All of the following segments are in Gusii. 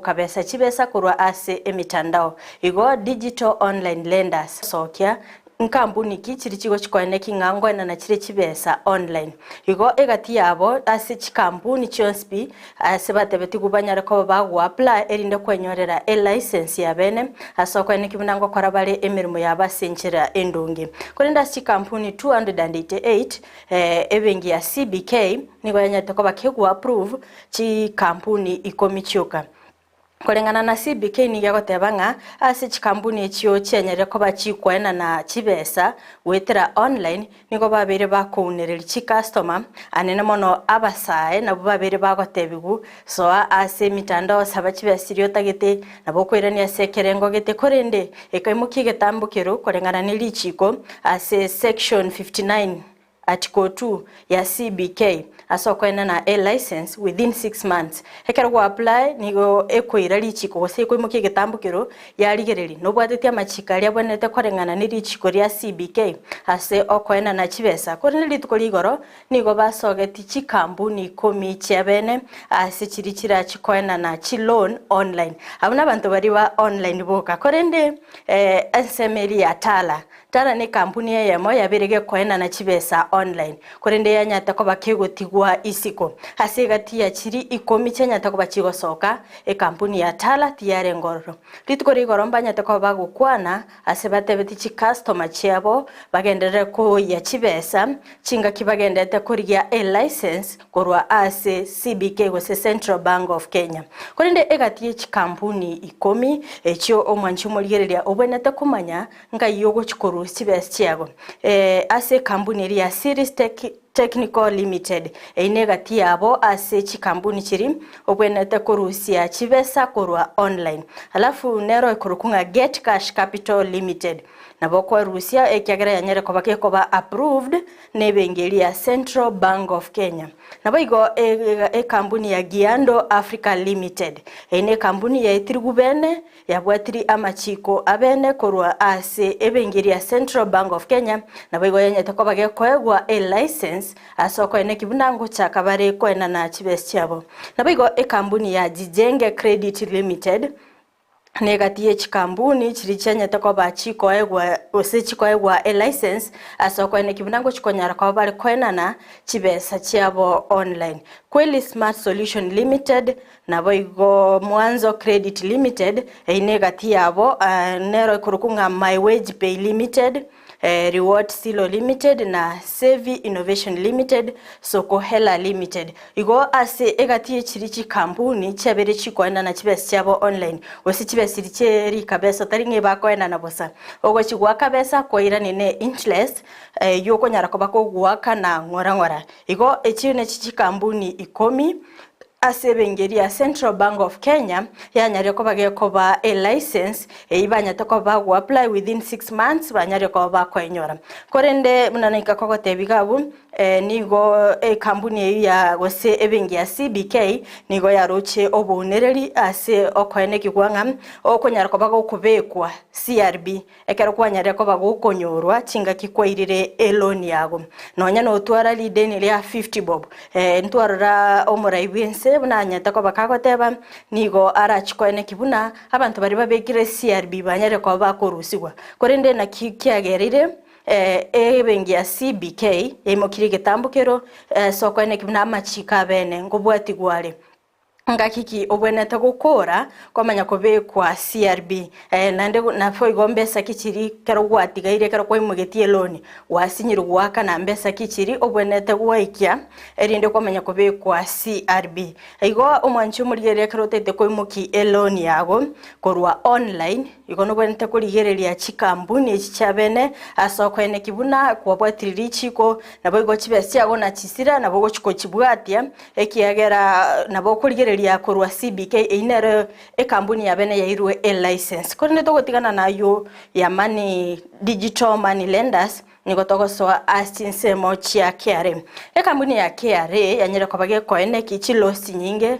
Gokabesa chibesa korwa ase emitandao. Igo Digital Online Lenders sokia nkampuni ki chiri chigochikoeneki ng'a ngoenana chire chibesa online. Igo egati yabo ase chikampuni chionsi pi ase batebetigwe banyare koba bagoapply erinde kwenyorera elicense yabene ase okoeneki buna ngokora bare emeremo yabo ase enchera endonge. Korende ase chikampuni 288 ebenki ya CBK nigo yanyarete koba kegoapprove chikampuni ikomi chioka. Koreng'ana na CBK nigo egoteba ng'a ase chikampuni echio chianyarire koba chikoenana chibesa goetera online, nigo babeire bakounereria chikastoma, anene mono abasae nabwo babeire bagotebigwa soa ase emitandao saba chibesa chiria otagete nabo okoirania ase ekerengo gete korende ekaimokia egetambo kero koreng'ana ne richiko ase section 59 Article 2 ya CBK ase okoenana e license within 6 months. Ekero gwa apply nigo ekoira richiko gose ekoimokia egetambo kero yarigereria nobwateti amachiko aria abwenerete koreng'ana ne richiko ria CBK ase okoenana chibesa. Korende rituko ria igoro nigo basogeti chikampuni ikomi chiabene ase chiria chirachi koenana chi loan online. Abwo nabanto baria ba online boka. Korende ensemo eria ya Tala Tala nekampuni eyemo yabeire gekoenana chibesa online, korende yanyarete koba kegotigwa isiko. Ase egati ya chiri ikomi chianyarete koba chigosoka, ekampuni ya Tala tiyarenge ororo. Rituko ria igoro mbanyarete koba bagokwana ase batebeti chikastoma chiabo bagenderere koyia chibesa chingaki bagenderete korigia elicense korwa ase CBK gose Central Bank of Kenya. Korende egati ye chikampuni ikomi echio omwanchi omorigereria obwenerete komanya Ngai ogochia korusia chibesa chiago ase ekambuni eria ya Series Technical Limited. Eyio negati yabo ase chikambuni chiria obwenerete korusia chibesa korwa online. Alafu nero ekorokwa ng'a Get Cash Capital Limited. Nabo okwerusia ekiagera yanyare koba gekoba approved nebenki eria ya Central Bank of Kenya. Naboigo ekambuni ya Giando Africa Limited. Eyio nekambuni yaetirwe bene Yabwatirie amachiiko abene korwa ase ebenki eria Central Bank of Kenya, naboigo yanyete koba gekoegwa elicense ase okoeneki buna ngochaka bare koenana chibesa chiabo. Naboigo ekambuni ya Jijenge Credit Limited negati ye chikambuni chiria chianyete koba chikoegwa gose chikoegwa elicense ase okoeneki buna ngochikonyara koba bare koenana chibesa chiabo online. Kweli Smart Solution Limited Naboigo Mwanzo Credit Limited, eyio negati yabo, nero ekorokwa ng'a My Wage Pay Limited, Reward Silo Limited na Sevi Innovation Limited, Soko Hela Limited. Igo ase egati ye chiria chikampuni chiabeire chikoenana chibesa chiabo online, gose chibesa chiria chie rikabesa tari ng'a ebakoenana bosa. Ogochi goaka besa kwairania ne interest eyio okonyara koba kogoakana ng'ora ng'ora. Igo echio nechi chikampuni ikomi Ase ebengeri ya Central Bank of Kenya yanyarire koba gekoba e license eyio banyarete koba bago apply within 6 months banyarire koba bakoenyora. Korende buna naika kogotebia iga abwo nigo ekampuni eyio ya gose ebenki ya CBK nigo yaroche obounereri ase okoenekigwa ng'a okonyara koba gokobekwa CRB Ekero kwanyarire koba gokonyorwa chingaki kwairire eloan yago, nonya notwara rideni ria 50 bob, ntwarora omorai bw'ense buna anyarete koba kagoteba, nigo arachi koeneki buna abanto baria babekire CRB banyarire koba bakorusigwa. Korende naki kiagerire ebenki ya CBK yaimokirie egetambo kero ase okoeneki buna amachiko abene nkobwatigwa are. Ngaki ki obwenerete gokora komanya kobekwa CRB? Naende naboigo mbesa ki chiri ekero gwatigaire ekero kwaimogetie eloni gwasinyirwe goakana mbesa ki chiri obwenerete gwaikia erinde kwamanya kobekwa CRB. Igo omwanchi omorigereria ekero otagete koimokia eloni yago korwa online Igo nobwenerete korigereria chikambuni echi chiabene ase okoeneki buna kwabwatire richiko, naboigo chibesa chiago na chisira nabo ogochi kochibwatia, ekiagera nabo okorigereria korwa CBK eyio nero ekambuni yabene yairwe elicense. Korende togotigana nayio ya money digital money lenders. Nigo togosoa ase chinsemo chia KRA. Ekambuni ya KRA yanyare koba gekoeneki chilaws chinyinge,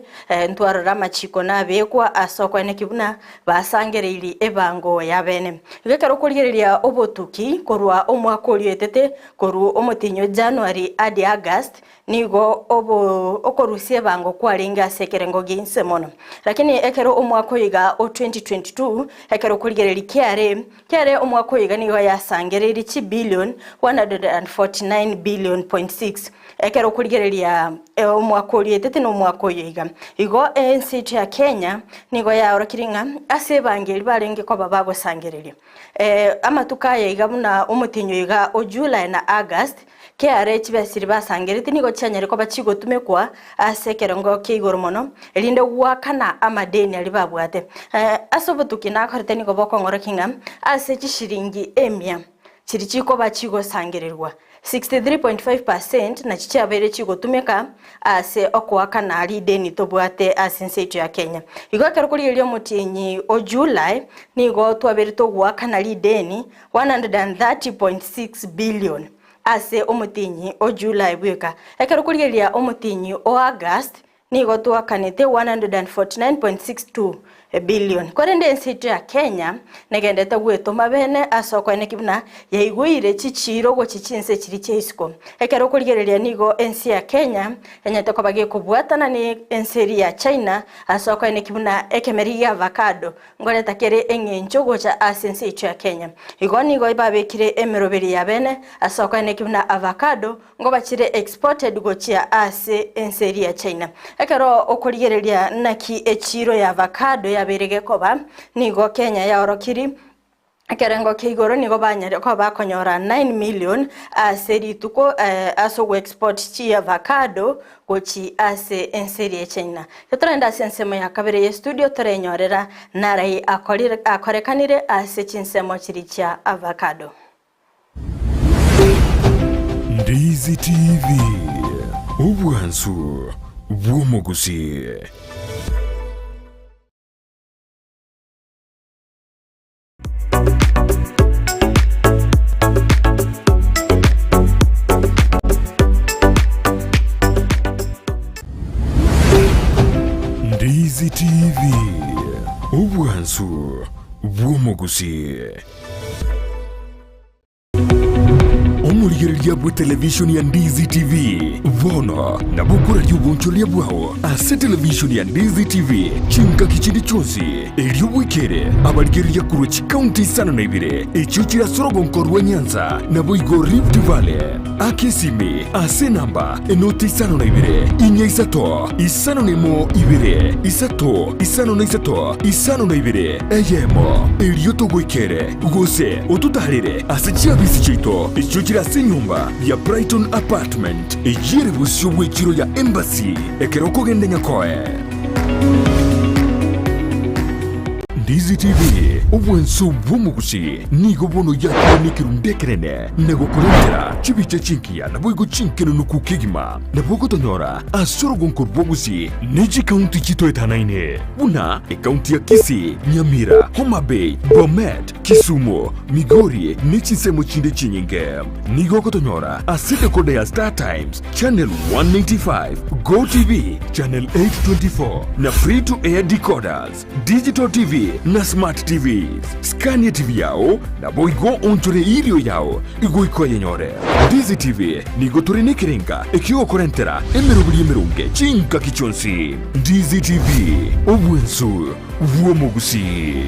ntwarora amachiko nabekwa ase okoeneki buna basangereiri ebango yabene. Igo ekero okorigereria obotuki korwa omwaka oria oetete korwa omotienyi o January hadi August, Nigo obo okorusia ebango kwarenge ase ekerengo gi'inse mono. Lakini ekero omwaka oyo iga o 2022, ekero okorigereria kiare, kiare omwaka oyo iga nigo yasangereirie chibillion 149 billion point 6 ekero okorigereria omwaka oria oetete na omwaka oyo iga. Igo ense yaito ya Kenya nigo yaorokirie ng'a ase ebango eria barenge koba bagosangereria. Amatuko aya iga buna omotienyi oyo iga o July na August, Kiare chibesiri basangeretie nigo chianyare koba chigotumekwa ase ekerengo kia igoro mono, erinde goakana amadeni aria babwate. Ase obotuki nakorete nigo bokong'orokia ng'a ase chishiringi emia chiria chikoba chigosangererigwa, 63.5 percent nachio chiabeire chigotumeka ase okoakana rideni tobwate ase ense yaito ya Kenya. Igo ekero korigereria omotienyi o July, nigo twabeire togoakana rideni 130.6 billion ase omotienyi o July bweka. Ekero korigereria omotienyi o August nigo twakanete 149.62 billion. Korende ense yaito ya Kenya negendete gwetoma bene ase okoeneki buna yaigweire chichiiro gochia chinse chiria chia isiko. Ekero okorigereria nigo ense ya Kenya enyete koba gekobwatana ne ense eria ya China ase okoeneki buna ekemeri gia avacado Nkoreta kere eng'encho gocha ase ense yaito ya Kenya. Igo nigo babekire emeroberi ya bene ase okoeneki buna avacado ngoba chire exported gochia ase ense eria ya China. Ekero okorigereria naki echiro ya avacado yabeire gekoba, nigo Kenya yaorokiri ekerengo kia igoro nigo banyare koba bakonyora 9 million ase rituko ase ogoexport chiavacado gochi ase ense eria ya China. Totorende ase ensemo ya kabere ye studio torenyorera narai akorire akorekanire ase chinsemo chiria chia avacado. Ndizi TV, obwansu bw'omogusii. Ndizi TV, obwansu bw'omogusii. Omorigereria bw'etelevishoni ya Ndizi TV bono nabo okoraria obonchoreria bwao ase televishoni ya Ndizi TV chingaki chinde chionsi, erio bwekere abarigereria korwa chikaunti isano na ibere echio chire ase orogonko rwa Nyanza naboigo Rift Valley. Aka esimi ase enamba enoti isano na ibere, inya isato, isano na emo ibere, isato, isano na isato, isano na ibere, eyemo, erio togoikere. Gose ototaarere ase chiabisi chiaito echio chire ase enyomba ya Brighton Apartment, eyio ere bosio bw'echiro ya Embassy, ekero okogenda Nyakoe. Ndizi TV, obwanso bw'omogusi, nigo bono yakire nekerundu ekenene na gokorentera chibicha chingiya naboigo chinkenenuku kegima. Nabo ogotonyora ase orogonko rw'obosie ne chikaunti chitoetanaine buna ekaunti ya Kisii, Nyamira, Homa Bay, Bomet, Kisumu, Migori ne chinsemo chinde chinyinge. Nigo ogotonyora ase decoder ya Star Times channel 195, Go TV channel 824 na free to air decoders, Digital TV na Smart TVs. Skania TV yao naboigo onchore irio yao igoika oyenyore. Ndizi TV nigo tore nekerenga ekiogokorentera emeroberi emeronge chingaki chionsi. Ndizi TV, obwensu bw'omogusii.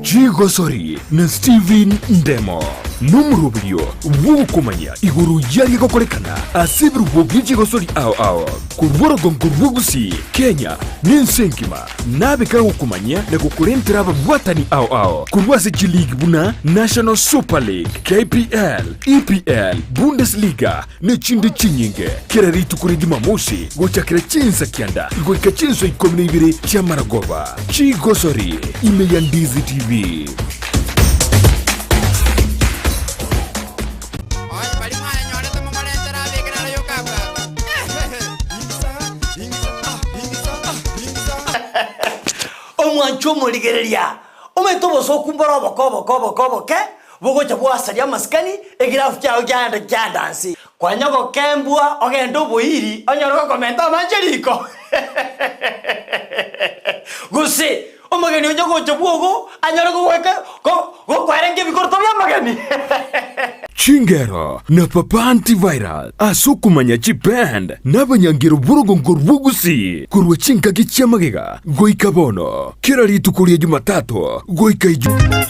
Chigosori na Stephen Ndemo nomoroberio bw'ogokomanya igoro y'aria gokorekana ase ebirubo bie chigosori ao ao korwa orogongo rwa Gusii, Kenya na ense engima. Nabe kagokomanyia na gokorentera ababwatani ao ao korwa ase chiligi buna National Super League, KPL, EPL, Bundesliga ne chinde chinyinge. Kera rituko ria Jumamosi gochakera chinsa kianda goika chinsa ikomi na ibere chi'amaragoba. Chigosori ime ya Ndizi TV. Onye baria mwayenyorete momorentere abeke naro yokabwata. Omwancho omorigereria! Omanyete obosooku mbore oboke oboke oboke oboke, bogocha bwasaria amasikani, egirafu kiao kiaenda kiaenda nse. Kwanya gokembwa ogende oboiri onyore gokomenta amache riko. Gose omogeni onye gocha bwogo anyore gogoika go gokwerenga ebikoroto bi'amageni. Chingero na Papa Antiviral ase okomanya chiband na abanyangero b'orogongo rw'Ogusii korwa chingaki chi'amagega goika bono, kera rituko ria Jumatatu goika Ijumaa.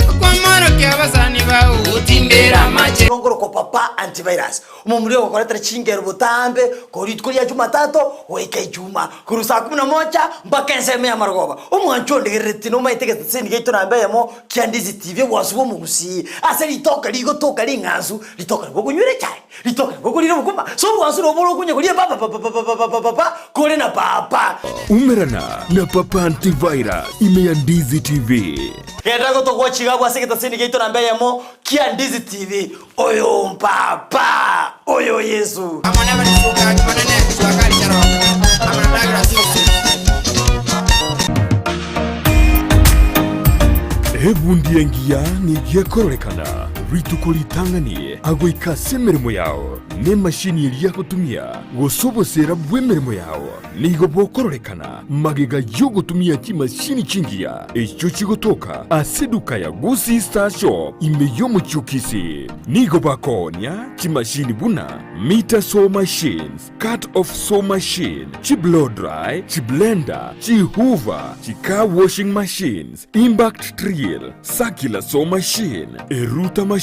Okwamorokia abasani bao gotimbera amache. Igo nkorokwa Papa Antivirus, omomura ogokoretera chingero botambe korwa rituko ria Jumatatu goika Ijumaa, korwa saa kumi na moja mpaka ensemo ya marogoba. Omwancho ondegereretie nomaete egeteseni giaito namba eyemo kia Ndizi TV obwansu bw'omogusii ase ritoke rigotoka ring'ansu, ritoke nabo okonywera echae, ritoke nabo okorira obokima, so obwansu nabo bore okonya koria papapapapapapapa kore na papa. Umerana na Papa Antivirus ime ya Ndizi TV. Genda gotogwa chiga abwo ase egeteseni giaito namba eyemo kia Ndizi TV. Oyo mpapa, oyo Yesu. Amo nabarisuka banene Swakari Charoka amo na Douglas Yusuf. Ebundi engiya nigo ekororekana rituko ritang'ani agoika ase emeremo yao, na emashini eria agotumia, gose oboseera bw'emeremo yao nigo bokororekana magega y'ogotumia chimashini chingiya echio chigotoka ase eduka ya Gusii Star Shop ime y'omochie o Kisii. Nigo bakoonia chimashini buna meter saw machines, cut off saw machine, chi-blow dry, chi-blender, chi-hoover, chi-car washing machines, impact drill, circular saw machine, erouter machine,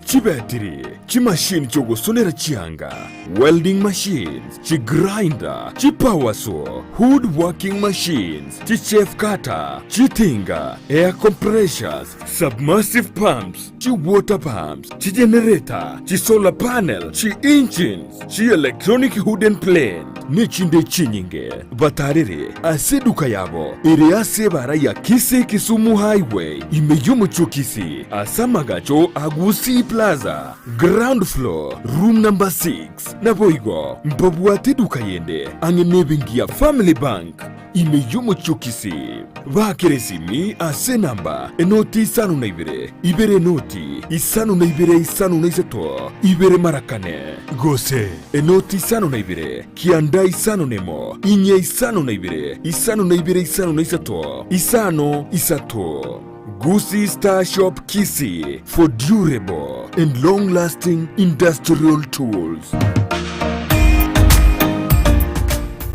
Chibetiri, chimashini chi'ogosonera chianga, welding machines, chigrinder, chipower saw, wood working machines, chichaff cutter, chitinga, air compressors, submersive pumps, chiwater pumps, chigenerator, chisolar panel, chi-engines, chi-electronic wooden plane, nechinde chinyinge. Batarere ase eduka yabo ere ase ebara ya Kisii Kisumu Highway ime y'omochie o Kisii ase amagacho a Gusii Plaza, ground floor, room number 6. Naboigo mbabwate eduka yende ang'e nebenki ya Family Bank ime y'omochie o Kisii. Baakere esimi ase enamba enoti isano na ibere, ibere enoti isano na ibere isano na isato, ibere mara kane, gose enoti isano na ibere, kianda isano nemo, inye isano na ibere, isano na ibere isano na isato, isano isato. Gusii Star Shop Kisii for durable and long lasting industrial tools.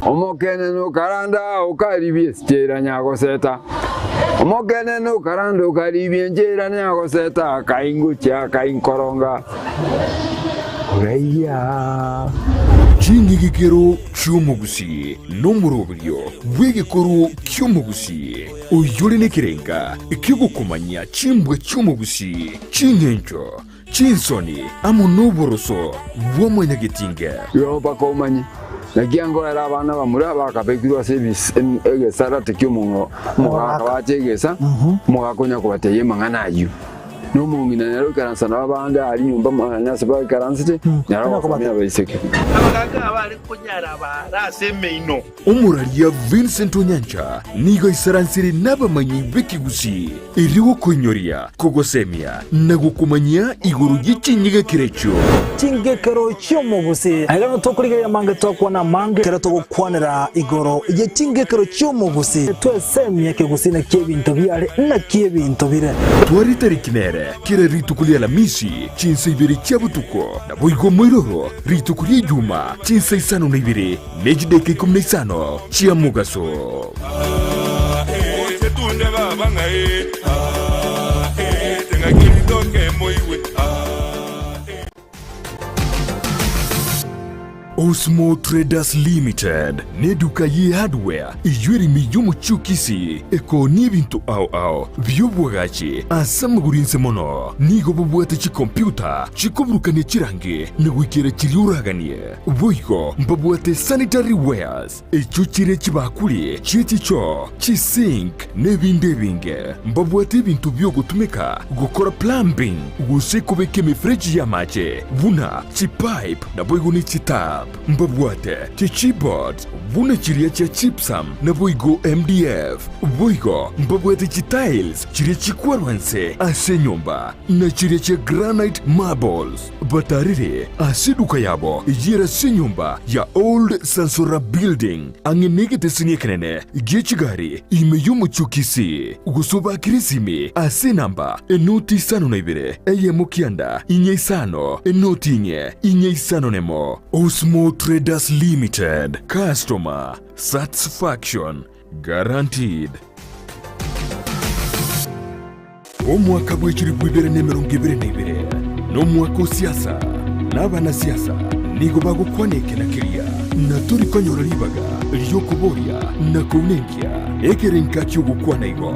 Omokenene okaranda okaribia esichera nyagoseta, Omokenene okaranda okaribia enchera nyagoseta, akaingochia akainkoronga oraiya. Ching'igikero chi'omogusii nomoroberio bw'egekoro ki'omogusii, oyore nekerenga ki'ogokomanyia chimbwa chi'omogusii, ching'encho, Chinsoni amo noboroso bwa mwanyagetinge. Igo mpaka omanye, naki angoera abana bamura bakabekirwe ase egesarate ki'omogaka bache egesa, omogaka onya kobatebia amang'ana ayio. Na omong'ina nere oikaransa nabo abande aria nyomba nonya ase baikaransete, nere ogosomia abaiseke. Abagaaka abare konyara abaare ase emeino. Omoraria Vincent Onyancha nigo aisaransire nabamanyi b'ekegusii erio gokoinyoria, kogosemia na gokomanyia igoro ye chinyigekero echio. Chingekero chi'omogusi. Aiga nigo tokorigereria amange twakwana amange ekero togokwanera igoro ye chingekero chi'omogusi. Twesemie ekegusii naki ebinto biare naki ebinto bire. Tware etariki nere kera rituko ria Alamisi chinsa ibere chia botuko, naboigo moiroro rituko ria Ijuma chinsa isano na ibere ne chidaeka ikomi na isano chia mogaso. Osmo Traders Limited neduka ye hardware eyio ere ime y'omochie o Kisii ekoonia ebinto ao ao bi'obwagachi ase amagoro inse mono. Nigo bobwate chikompyuta chikoburukania chirangi na goikera chiria oraganie. Boigo mbabwate sanitary wares, echio chire chibakuri chie chichoo, chisink, na ebinde ebinge. Mbabwate ebinto bi'ogotumeka gokora plumbing gose kobeka emefereji y'amache buna chipipe naboigo ne chitap. Mbabwate chichipboards buna chiria chia gypsum naboigo MDF. Boigo mbabwate chitiles chiria chikwarwa nse ase enyomba na chiria chia granite marbles. Batarire ase eduka yabo eyere ase enyomba ya Old Sansora Building ang'e negeteseni ekenene gie chigari ime y'omochie o Kisii. Gose obakire esimi ase enamba enoti isano na ibere eyemo kianda inye isano enoti inye inye isano nemo. Osmo Traders Limited, Customer Satisfaction Guaranteed. Omwaka bw'echilifu ibere na emerongo ebere na ibere nomwaka o siasa, na abanasiasa nigo bagokwana eke na keria, na tori konyora ribaga ri'okoboria na kounenkia ekerenka ki'ogokwana igo.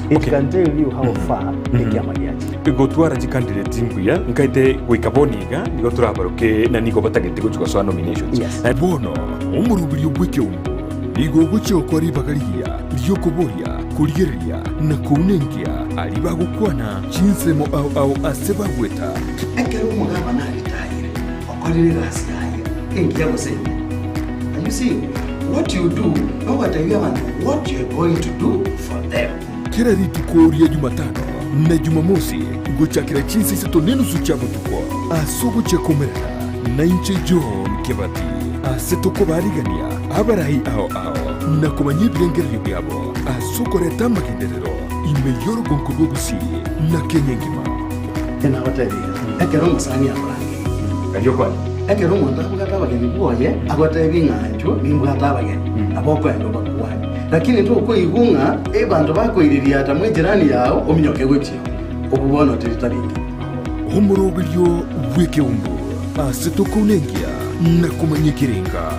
It can tell you how far ekiama giachire. Gotwara chicandidate mbuya nkaete goika bono iga nigo torabaroke na nigo batagete gochia gosoa nominations. Yes. Bono omoroberio bw'ekeumbu nigo ogochia gokora ribaga rigiya ri'okoboria, korigereria, na kounenkia aria bagokwana chinsemo ao ao ase bagweta. Ekero omogabana aritayire, okorire egasi yaye engiya gose embe. And you see, what you do, nogotebia abanto what you are going to do for them. Kera rituko ria Jumatano na Jumamosi gochakera chinsa isato nenusu chia botuko ase ogochia komerana nainche John Kebati ase tokobarigania abarai ao ao na komanya ebirengererio biabo ase okoreta amagenderero ime y'orogonko rw'Ogusii na Kenya engima. Nagotebirie, ekero omosani akorangeirie, ekero omonto abwate abageni bwoye, agotebie ng'a inchuo nimbwate abageni, nabo okoenda obakwanie. Lakini tokoigwa ng'a abanto bakoiririata mw'ejirani yao ominyoke gochia oo, obwo bono teri tari engiya. Omoroberio bw'ekeumbu ase tokounenkia na komanya ekerenga.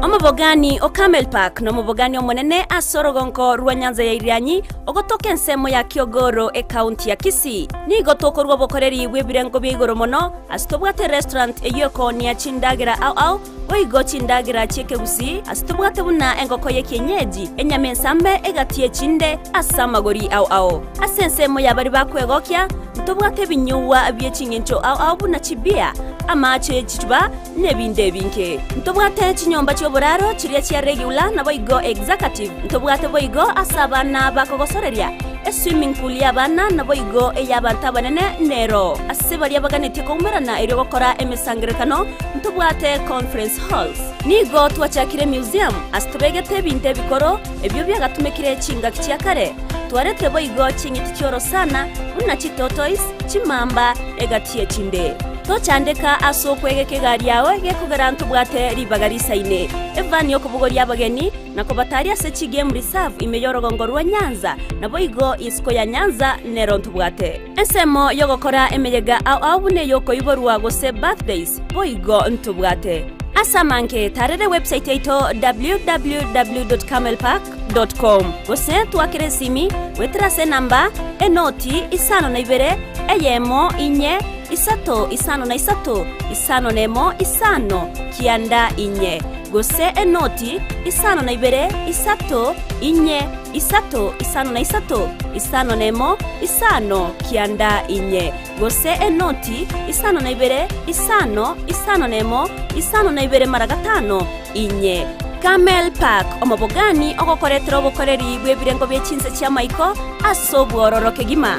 Omobogani o Camel Park nomobogani omonene ase orogonko rwa Nyanza ya Irianyi ogotoka ensemo ya Kiogoro ekaunti ya Kisii. Nigo tokorwa obokoreri bw'ebirengo bia igoro mono ase tobwate restaurant eyio ekoonia chindagera ao ao boigo chindagera chi'ekegusii ase tobwate buna engoko y'ekienyeji, enyama ensambe egati y'echinde ase amagori ao ao. Ase ensemo ya baria bakwegokia ntobwate ebinyugwa bie ching'encho ao ao buna chibia, amache, chichuba, nebinde ebinge. Ntobwate chinyomba chi'oboraro chiria chia regular naboigo executive. Ntobwate boigo ase abana bakogosoreria, eswimming pool y'abana naboigo ey'abanto abanene nero. Ase baria baganetie koumerana erio gokora emesangererekano, ntobwate conference halls. Nigo twachakire museum ase tobegete ebinto ebikoro ebio biagatumekire chingaki chia kare. Twaretire boigo ching'iti chi'orosana buna chitortoise, chimamba, egati y'echinde. Tochandeka ase okwegeka egari yao gekogera ntobwate ribaga risaine, evani y'okobogoria abageni, na kobataaria ase chigame reserve ime y'orogongo rwa Nyanza, naboigo isiko ya Nyanza nero ntobwate. Ensemo y'ogokora emeyega ao ao buna ey'okoiborwa gose birthdays boigo ntobwate. Ase amange tarera ewebsite yaito www.camelpark.com gose twakere esimi goetera ase enamba enoti isano na ibere eyemo inye isato isano na isato isano na emo isano kianda inye gose enoti isano na ibere isato inye isato isano na isato isano na emo isano kianda inye gose enoti isano na ibere isano isano na emo isano na ibere mara gatano inye. Camel Park, omobogani ogokoretera obokoreri bw'ebirengo bie chinse chi'amaiko ase obwororo kegima.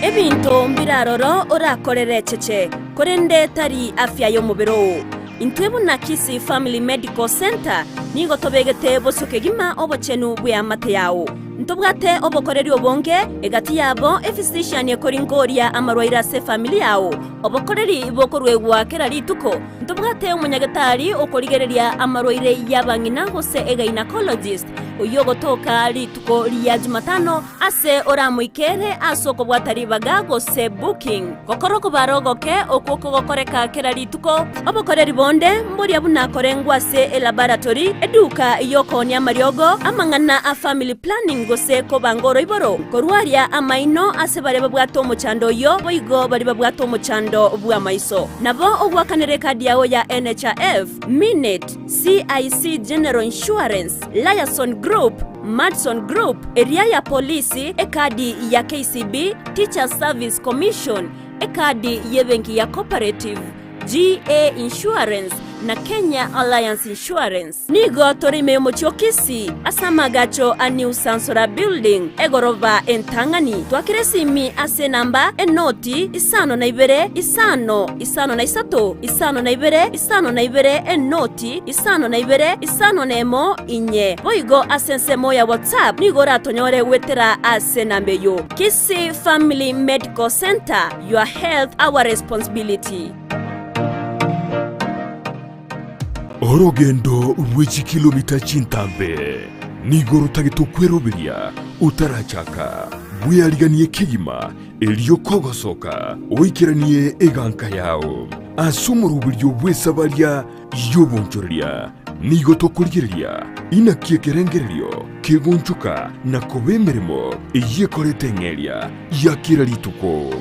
Ebinto mbire aroro orakorere echeche, korende tari afya y'omobere oo. Intwe buna Kisii Family Medical Centre nigo tobegete bosio kegima obochenu bw'eamate yao. Ntobwate obokoreri obonge, egati yabo ephysician ekoringoria amarwaire ase efamiri yao, obokoreri bokoruegwa kera rituko. Ntobwate omonyagetari okorigereria amarwaire y'abang'ina gose egynacologist, oyio ogotoka rituko ria Jumatano ase oramoikere ase okobwata ribaga gose booking. Gokora okobara ogoke okwo kogokoreka kera rituko. Obokoreri bonde mboria buna korengwa ase elaboratory, eduka y'okoonia amariogo, amang'ana a family planning gose kobanga oroiboro, korwaria amaino ase baria babwate omochando oyio boigo baria babwate omochando. omochando bw'amaiso. Nabo ogwakanera ekadi yao ya NHIF, Minute, CIC General Insurance, Liaison Group, Madison Group, eria ya Polisi, ekadi ya KCB, Teachers Service Commission, ekadi y'ebenki ya Cooperative, GA Insurance, na Kenya Alliance Insurance. Nigo tore ime y'omochie o Kisii, ase amaagacho a New Sansora Building, egoroba entang'ani. Twakera esimi ase enamba enoti 52 5 53 52 52 enoti 52 51 4. Boigo ase ensemo ya WhatsApp nigo oratonyore goetera ase enamba eyio. Kisii Family Medical Centre, your health our responsibility. Orogendo rwe chikilomita chintambe nigo rotagete okweroberia otarachaka, bweariganie kegima erio kogosoka oikeranie eganka yao. Ase omoroberio bw'esabaria y'obonchoreria nigo tokorigereria inaki ekerengererio kegonchoka na koba emeremo eyio ekoreta eng'eria ya kera rituko.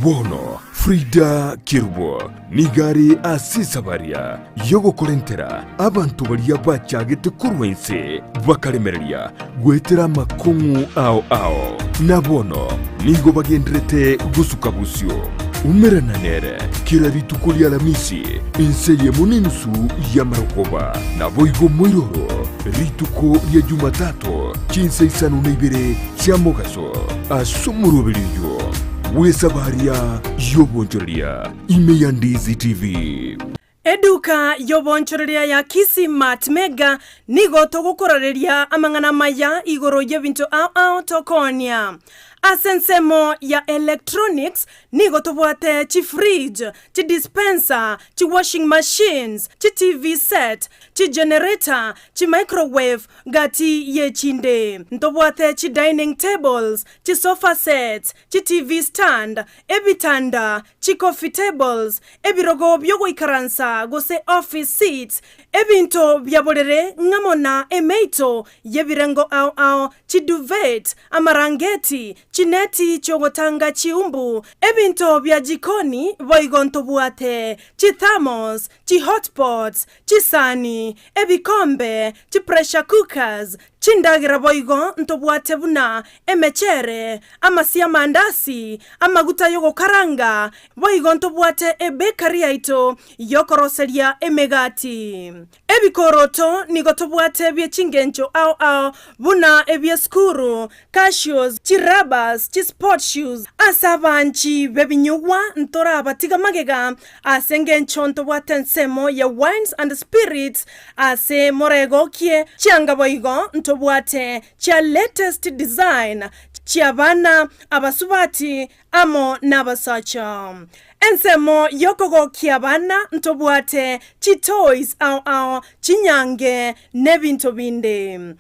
Bono Frida Kerubo Nigo are ase esabaria y'ogokorentera abanto baria bachagete korwa inse bakaremereria goetera amakong'u ao ao, na bono nigo bagenderete gosuka bosio. Umerana nere kera rituko ri'Alamisi inse eyemo nenusu y'amarogoba, naboigo moiroro rituko ria Jumatato chinsa isano na ibere chia mogaso ase omoroberi oyio bw'esabaria y'obonchoreria. Ime ya Ndizi TV. Eduka y'obonchoreria ya Kisii Mart Mega nigo togokorareria amang'ana amaya igoro y'ebinto ao ao tokoonia. Ase ensemo ya electronics nigo tobwate chifridge, chidispenser, chiwashing machines, chiTV set, chigenerator, chimicrowave gati y'echinde. Ntobwate chidining tables, chisofa sets, chiTV stand, ebitanda, chicoffee tables, ebirogo bi'ogoikaransa gose office seats, ebinto bia borere ng'amo na emeito y'ebirengo ao ao, chiduvet, amarangeti, chineti chi'ogotanga chiumbu, ebinto bia jikoni, boigo ntobwate chithermos, chihotpots, chisani, ebikombe, chipressure cookers, Chindagera boigo ntobwate buna emechere, amasio 'amandasi, amaguta y'ogokaranga, boigo ntobwate ebekari yaito y'okoroseria emegati. Ebikoroto nigo tobwate bie chingencho ao ao buna ebi'esukuru, cashews, chirabas, chisport shoes. Ase abanchi b'ebinyugwa ntorabatiga magega Ase engencho ntobwate ensemo ya wines and spirits ase moregokie chianga boigo ntobwate chia latest design chiabana, abasubati amo nabasacha. Ensemo yokogokia abana ntobwate chitoys ao ao, chinyange nebinto binde.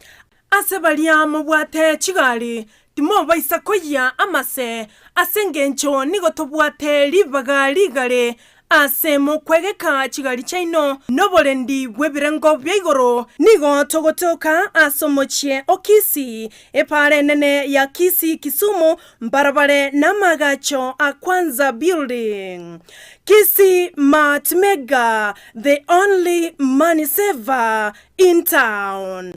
Ase baria mobwate chigari, timobaisa koyia amase, ase engencho nigo tobwate ribaga rigare ase mokwegeka chigari chiaino noborendi bw'ebirengo bia igoro. Nigo togotoka ase omochie o Kisii, epaara enene ya Kisii Kisumu, mbarabare namaagacho a Kwanza Building. Kisii Mart Mega, the only money saver in town.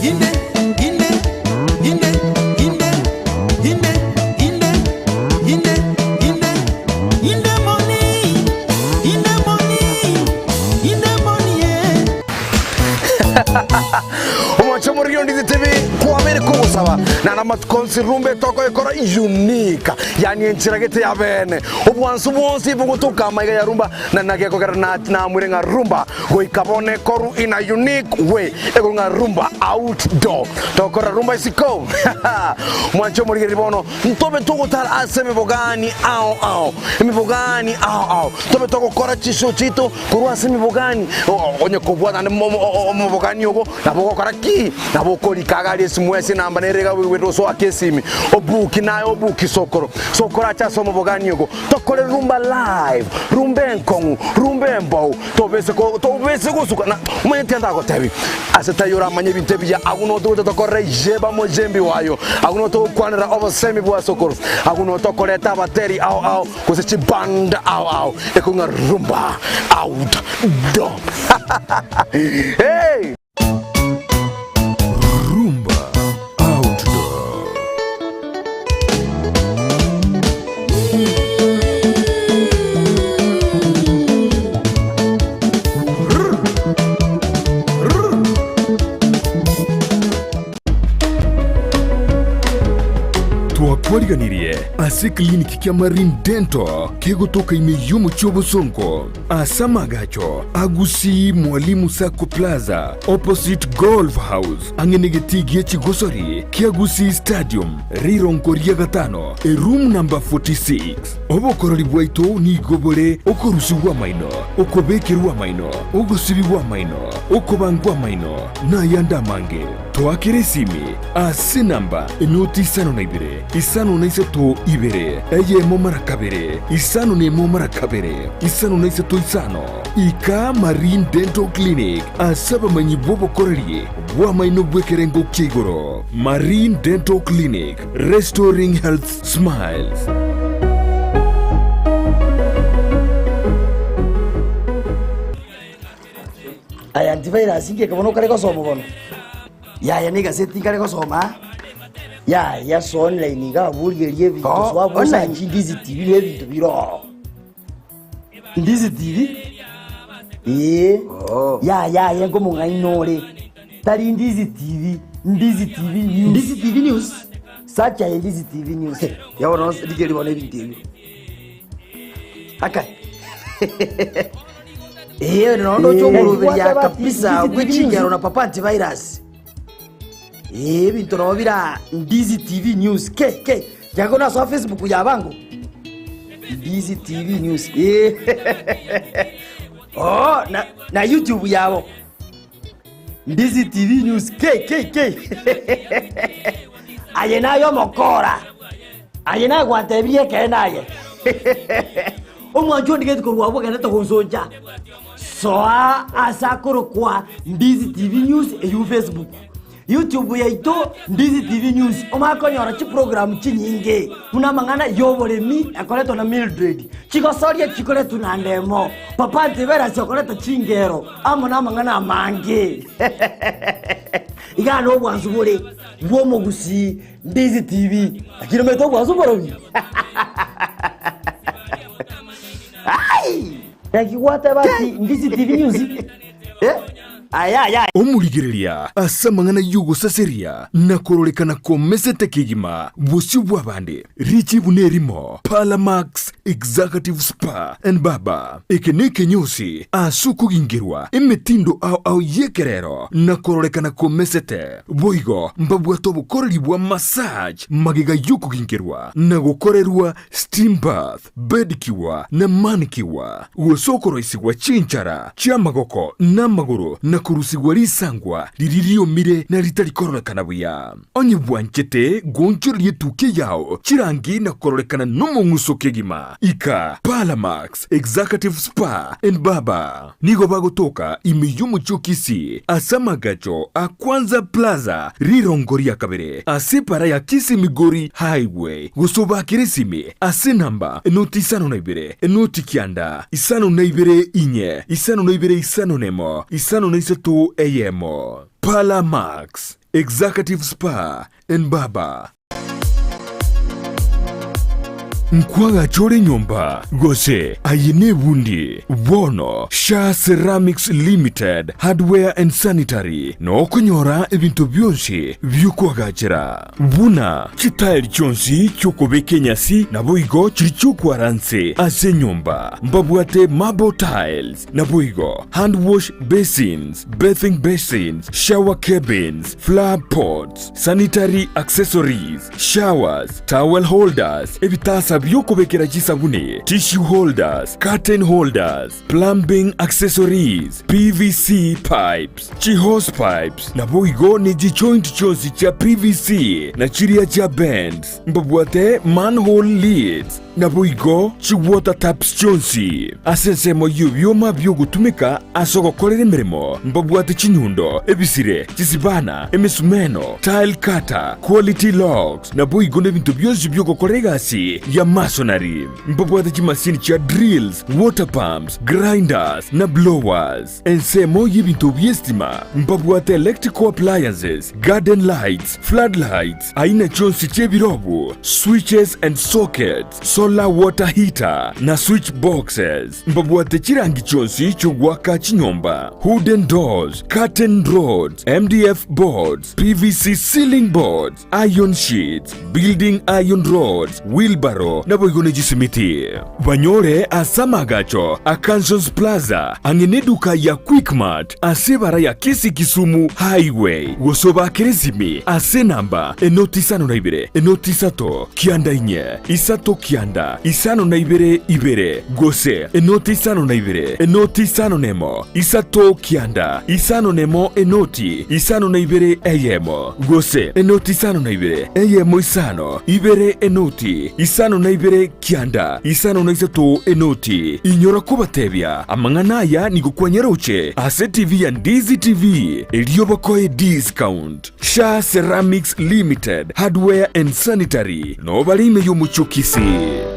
Inde, inde, inde, inde, inde, inde, inde, inde, inde money, inde money, inde money, yeah. Omwancho omoriri ondize TV kwabere kogosaba nana amatuko onsi rumba etokoyekora unique yani enchera gete ya bene obwansu bwonsi bogotoka amaiga ya rumba na nagekogera na namwire ng'a rumba goika bono ekoru in a unique way ekoru ng'a rumba outdoor tokora rumba isiko mwancho omorigereri bono ntobe togotara ase emebogani ao ao emebogani ao ao tobe togokora chishow chiaito korwa ase emebogani onye kobua naende omobogani ogo nabo ogokora ki? Nabo okorika iga aria esimu ase enamba. nere iga oigwete osoake esimi, obuki naye obuki sokoro, sokoro ache ase omobogani ogo, tokore rumba live, rumba enkong'u, rumba embou, tobese ko tobese gosuka na omanyete tiga ndagotebi, ase taiyo oramanye ebinto ebiya, agwo no togocha tokorere yeba mojembi wayo, agwo no togokwanera obosemi bwa sokoro, agwo no tokoreta abateri ao ao, gose chiband ao ao, ekong'a rumba out door. Hey! Rumba Outdoor. Twakwariganirie ase clinic kia Marine Dental kegotoka ime y'omochie obosongo. Ase amagacho a Gusii Mwalimu Sacco Plaza, opposite Golf House, ang'e negetii gie chigosori kia Gusii Stadium, rirongo ria gatano, eroom number 46. Obokorori bwaito nigo bore okorusigwa amaino, okobekerwa amaino, ogosibigwa amaino, okobangwa amaino, na ayande amange. Toakere esimi ase enamba enoti 52 53 2, eyemo mara kabere, 51 mara kabere, 53 5. Ika Marine Dental Clinic ase abamanyi bw'obokoreri bw'amaino bw'ekerengo kia igoro. Marine Dental Clinic, restoring health smiles. Aya antivirus ngeke bono okare gosoma bono. Yaya ne egaseti nkare gosoma. Yaya so online iga aborigereria ebinto Oh, so abusa online. Ndizi TV ne ebinto bire ororo. Ndizi TV? Ee. Yaya aye nkomong'aini ore. Tari Ndizi TV, Ndizi TV News. Ndizi TV News? Search aye Ndizi TV News. Ya bono rigereria bono ebinto ebio. Akai. Ee, nondo Eh, chomoroberia kwateba kabisa Ndizi TV bwe chingero News. na papa antivirus. Ee, ebinto nabo bira Ndizi TV News. Ke ke jago na so Facebook ya bango. Ndizi TV News. Ee. Oh, na na YouTube yabo. Ndizi TV News. Ke ke ke. Aye nayo mokora. Aye nagwantebirie ekeene aye. Omwancho ondigeti korwa abwo ogenderete gonsoncha. Soa ase akorokwa Ndizi TV News eywo Facebook. YouTube yaito Ndizi TV News omanye konyora chiprogram chinyinge buna amang'ana y'oboremi ekoretwa na Mildred, chigosoria chikoretwa na Ndemo, Papa Antivirus okoreta chingero amo namang'ana amange. Igaa nobwansu bore bw'omogusii Ndizi TV, lakini omanyete obwansu mborobi? Ai! Naki gwateba ati Ndizi TV News? Eh? Aya aya. Omorigereria ase amang'ana y'ogosaseria na kororekana komesete kegima bosio bw'abande, richibu nerimo, Parlamax Executive Spa and Barber. Eke nekenyosi ase okogingerwa emetindo ao ao y'ekerero na kororekana komesete. Boigo mbabwate obokoreri bwa massage magega y'okogingerwa na gokorerwa steam bath, pedicure na manicure, gose okoroisigwa chinchara chi'amagoko na amagoro na korusigwa risangwa riria riomire na ritari kororekana buya. Onye bwanchete goonchoreria etukia yao chirangi na kororekana nomong'uso kegima, ika Parlamax Executive Spa and Barber. Nigo bagotoka ime y'omochie o Kisii ase amagacho a Kwanza Plaza rirongo ria kabere ase epara ya Kisii Migori Highway gose obakere esimi ase enamba enoti 52 enoti 9 52 4 52 51 53 eyemo. Parlour Max Executive Spa and Barber. Nkwagacha ore enyomba, gose aye nebundi? Bono Sha Ceramics Limited Hardware and Sanitary nokonyora ebinto bionsi bi'okwagachera, buna chitaeri chionsi chi'okobeka enyasi naboigo chiri chi'okwara nse ase enyomba. Mbabwate marble tiles, naboigo hand wash basins, bathing basins, shower cabins, flower pots, Sanitary accessories, showers, towel holders, ebitasa. bi'okobekera chisabuni, tissue holders, curtain holders, plumbing accessories, PVC pipes, chi-hose pipes, naboigo ne chijoint chionsi chia PVC na chiria chia bends. Mbabwate manhole lids, naboigo chi-water taps chionsi. Ase ensemo y'ebioma bi'ogotumeka ase ogokorera emeremo, mbabwate chinyundo, ebisire, chisibana, emesumeno, tile cutter, quality locks, naboigo nebinto bionsi bi'ogokora egasi ya masonry. Mbabwate chimasini chia drills, water pumps, grinders, na blowers. Ensemo y'ebinto bi'esitima, mbabwate electrical appliances, garden lights, flood lights, aina chionsi chi'ebirobu, switches and sockets, solar water heater, na switch boxes. Mbabwate chirangi chionsi chi'ogoaka chinyomba, wooden doors, curtain rods, MDF boards, PVC ceiling boards, iron sheets, building iron rods, wheelbarrow, naboigo ne chisimiti. Banyore ase amaagacho a Kansons Plaza ang'e neduka ya Quickmart ase ebara ya Kisii Kisumu Highway gose obaakere esimi ase enamba enoti isano na ibere enoti isato kianda inye isato kianda isano na ibere ibere gose enoti isano na ibere enoti isano nemo isato kianda isano nemo enoti isano na ibere eyemo gose enoti isano na ibere eyemo isano ibere enoti isano na ibere kianda isano na isato enoti. Inyora kobatebia amang'ana aya nigo kwanyaroche ase TV ya Ndizi TV, erio bakoe discount. Sha Ceramics Limited, Hardware and Sanitary, noo bare ime y'omochie o Kisii.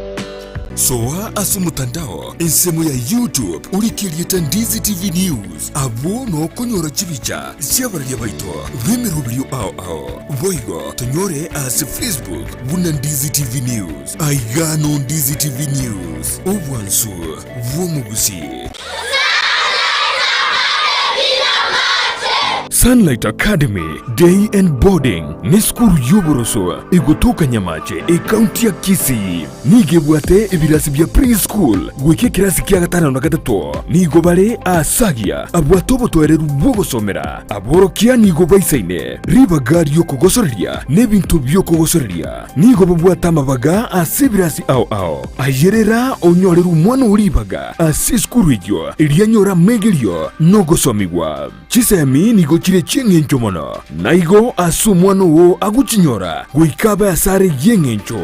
Soa ase omotandao ensemo ya YouTube orike erieta Ndizi TV News, abwo nokonyora chibicha chi'abararia baito b'emeroberio ao ao. Boigo tonyore ase Facebook buna Ndizi TV News. Aiga no Ndizi TV News, obwansu bw'omogusii. Sunlight Academy Day and Boarding nesukuru y'oboroso egotoka Nyamache ekaunti ya Kisii. Nigo ebwate ebirasi bia pre-school goika ekerasi kia gatano na gatato. Nigo bare aasagia abwate obotoereru bw'ogosomera. Aborokia nigo baisaine ribaga ri'okogosoreria n'ebinto bi'okogosoreria. Nigo babwate amabaga ase ebirasi ao ao. Ayerera onyorere omwana oo ribaga ase esukuru eyio, erio anyore amegerio na ogosomigwa. Chisemi nigo chire chi'engencho mono, na igo ase omwana oo agochinyora goika abe asare y'engencho.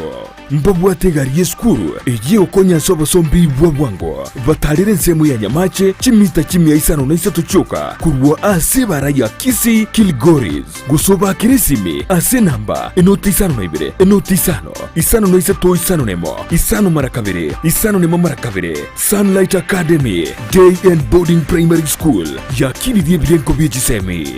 Mbabwate egari y'esukuru eyio egokonya ase obosombi bwa bwango, batarere ensemo ya Nyamache chimita chimia isano na isato chioka korwa ase ebara ya Kisii Kilgoris. Gose obaakere esimi ase enamba enoti isano na ibere, enoti isano, isano na isato isano na emo, isano mara kabere, isano na emo mara kabere. Sunlight Academy Day and Boarding Primary School yakinirie ebirengo bie chisemi.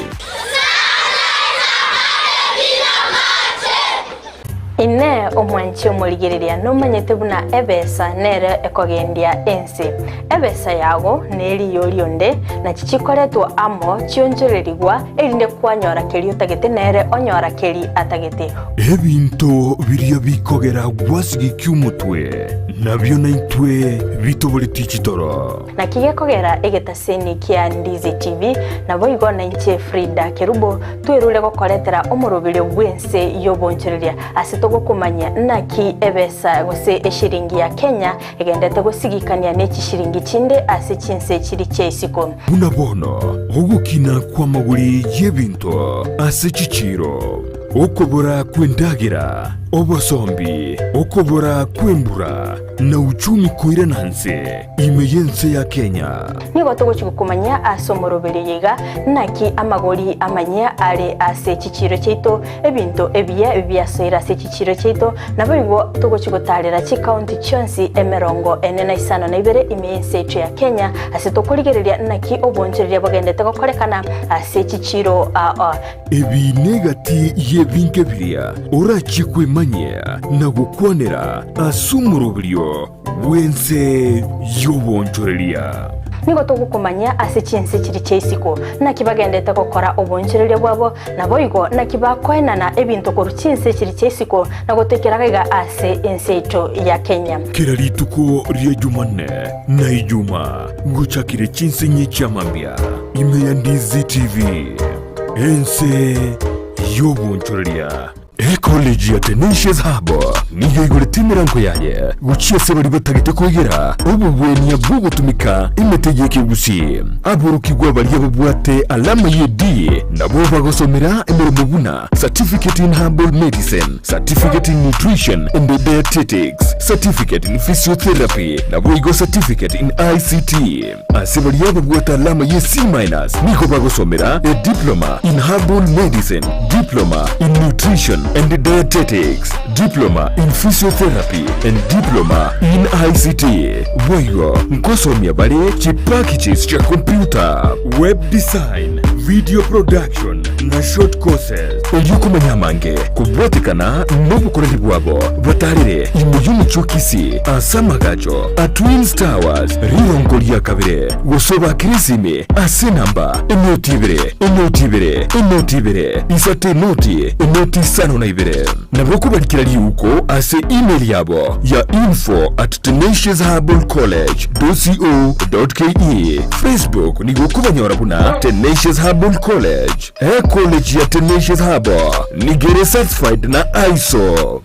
Inee! Omwanchi omorigereria nomanyete buna ebesa nere ekogendia ense? Ebesa yago neriyo rionde, nachi chikoretwa amo chionchorerigwa, erinde kwanyora keria otagete nere onyora keri atagete. Ebinto biria bikogera gwasigikia omotwe, nabio naintwe bitoboretie chitoro. Naki gekogera egetaseni kia Ndizi TV, naboigo nainche Frida Kerubo, twerure gokoretera omoroberio bw'ense y'obonchoreria ase togokomanyia naki ebesa gose eshiringi ya Kenya egendete gosigikania ne chishiringi chinde ase chinse chiri chia isiko. Buna bono ogokina kw'amagori y'ebinto ase chichiiro, okobora kw'endagera, obosombi, okobora kw'embura, na uchumi koirana nse ime y'ense ya Kenya. Nigo togochia gokomanyia ase omoroberio oyo iga, naki amagori amanyia are ase chichiiro chiaito, ebinto ebiya biasoire ase chichiiro chiaito, naboigo togochia gotaarera chikaunti chionsi emerongo ene na isano na ibere ime y'ense yaito ya Kenya, ase tokorigereria naki obonchoreria bogendete gokorekana ase chichiiro ao. Ebi negati y'ebinto ebiria orachie kwemanyia na gokwanera ase omoroberio bw'ense y'obonchoreria. Nigo togokomanyia ase chinse chiria chia isiko, naki bagendete gokora obonchoreria bwabo, naboigo naki bakoenana ebinto korwa chinse chiria chia isiko na gotoikera gaiga ase ense yaito ya Kenya. Kera rituko ria Jumanne na Ijuma gochakire chinse inye chia mambia ime ya Ndizi TV, ense y'obonchoreria. Ecollege ya Tenacious Hub nigo eigorete emerango yaye gochia ase baria batagete koegera obobwenia bw'ogotumeka emete y'ekegusii. Aborokigwa baria babwate alama ye D nabwo bagosomera emeremo buna Certificate in Herbal Medicine, Certificate in Nutrition and Dietetics, Certificate in Physiotherapy naboigo Certificate in ICT. Ase baria babwate alama ye C minus nigo bagosomera a Diploma in Herbal Medicine, Diploma in Nutrition and Dietetics, Diploma in Physiotherapy and Diploma in ICT. Boigo nkosomia bare chipackages chia computer, web design, video production na short courses. Erio komanya amange kobwatekana nobokoreri bwabo, batarere ime y'omochie o Kisii ase amagacho a Twins Towers rirongo ria kabere, gose obakere esimi ase enamba enoti ibere, enoti ibere, enoti ibere, isato enoti, enoti isano na ibere. Nabo okobarikera riuko ase email yabo ya info at tenaciousherbalcollege dot co dot ke. Facebook nigo okobanyora buna Tenacious Herbal College. Ecollege ya Tenacious Herbal nigo ere certified na ISO.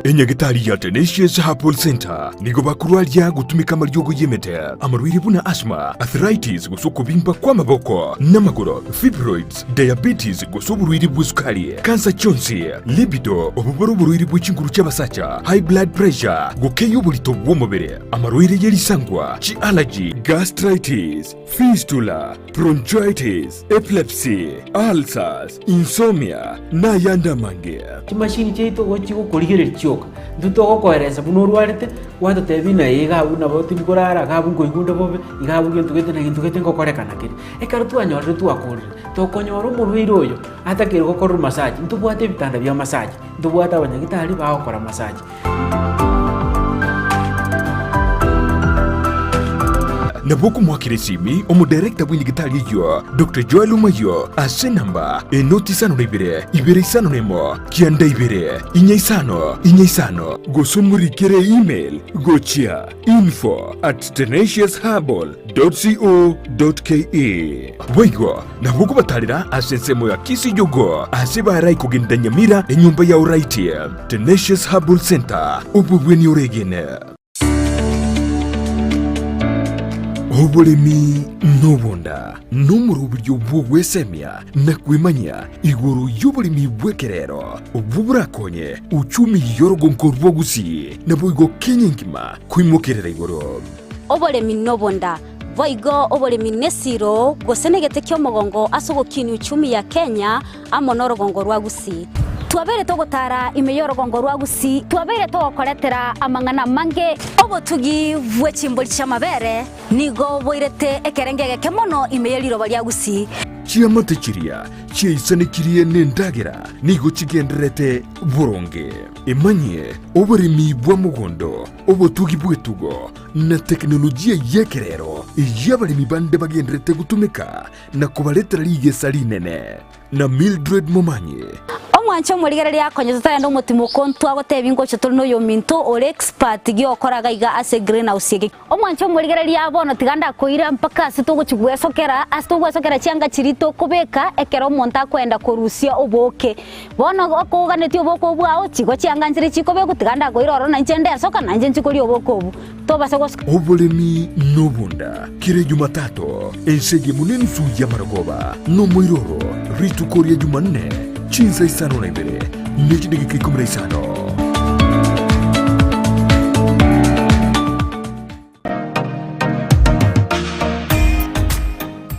Enyagitari ya Tenacious Herbal Centre nigo bakorwaria gotumeka amariogo y'emete, amarwaire buna asthma, arthritis gose okobimba kw'amaboko n'amagoro, fibroids, diabetes gose oborwaire bw'esukari, kansa chionsi, libido, obo bore oborwaire bwe chinguru chi'abasacha, high blood pressure, gokeyia oborito bw'omobere, amarwaire ye risangwa, chi'allergy, gastritis, fistula, bronchitis, epilepsy, ulcers, insomnia, na ayande amange. Chimashini chiaito igo chigokorigereria chioka, intwe togokoeresa buna orwarete, gwatotebia ng'a ee iga abwo nabo tindi korara, iga abwo nkoigwa onde bobe, iga abwo gento gete na gento gete ngokorekana kere. Ekero twanyorire twakorire, tokonyora omorwaire oyo atakeire gokorerwa massage, ntobwate ebitanda bia massage, ntobwate abanyagitari bagokora massage. Nabo okomoakera esimi omodirector bw'enyagitari eyio, Doctor Joel Omayio, ase enamba enoti isano na ibere, ibere isano na emo, kianda ibere, inya isano, inya isano, gose omorikere email gochia info at tenaciousherbal dot co dot ke. Boigo nabo okobatarera ase ensemo ya Kisijogo ase barai kogenda Nyamira enyomba ya Oraiti, Tenacious Herbal Centre, obobweni oregene. Oboremi nobonda nomoroberio bw'ogwesemia na kwemanyia igoro y'oboremi bw'ekerero obwo borakonye uchumi y'orogonko rwa Gusii naboigo Kenya engima koimokerera igoro. Oboremi nobonda Boigo oboremi nesiro, gose negete ki'omogongo ase ogokinia uchumi ya Kenya amo norogongo rwa Gusii. Twabeire togotara ime y'orogongo rwa Gusii, twabeire togokoretera amang'ana amange. Obotugi bwe chimbori chi'amabere nigo boirete ekerengo egeke mono ime ye riroba ria Gusii. Chiamate chiria chiaisanekirie nendagera nigo chigendererete boronge. Emanyie oboremi bwa mogondo, obotugi bw'etugo, na tekinolojia y'ekerero eyio abaremi bande bagendererete gotumeka na kobaretera rigesa rinene. Na Mildred Momanyi. Omwanche omorigereria akonye totarenda omotimoko ntwagotebia ngocha tore noyominto ore expert giokora gaiga ase greenhouse eke. Omwanche omorigereria bono tiga ndakoira mpaka ase togochi gwesokera ase togwesokera chianga chiria tokobeka ekero omonto akoenda korusia oboke. Bono okoganetie oboke obwo ao, chigo chianga nchire chikobekwa, tiga ndakoira ororo na inche ndesoka, na inche nchikoria oboke obwo. Tobasa gosoka. Oboremi nobonda, kera Ejumatatu, ense eyemo nenusu y'amarogoba, nomoiroro, rituko ria Jumanne, chinsa isano na ibere, ne chidageka ikomi na isano.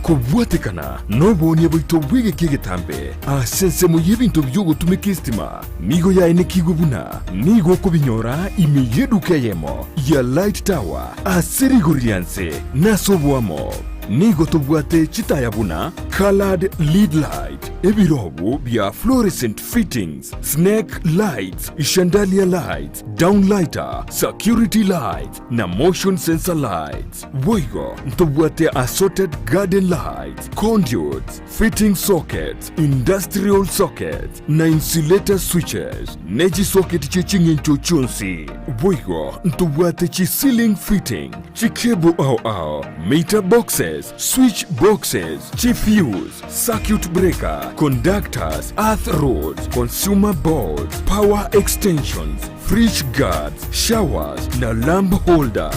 Kobwatekana noboonia bwaito bw'egeka egetambe ase ensemo y'ebinto bi'ogotumeka estima nigo yaenekigwe buna nigo okobinyora ime y'eduka eyemo ya Light Tower ase rigori ria nse na ase oboamo. Nigo tobwate chitaya buna Coloured Lead Light, ebirobu bia fluorescent fittings, snake lights, chandelier lights, downlighter, security lights, na motion sensor lights. Boigo ntobwate assorted garden lights, conduits, fitting sockets, industrial sockets, na insulator switches, ne chisocket chie ching'encho chionsi. Boigo ntobwate chi ceiling fitting, chicable ao ao, meter boxes, boxes, switch boxes, chifuse, circuit breaker, conductors, earth rods, consumer boards, power extensions, fridge guards, showers na lamp holders.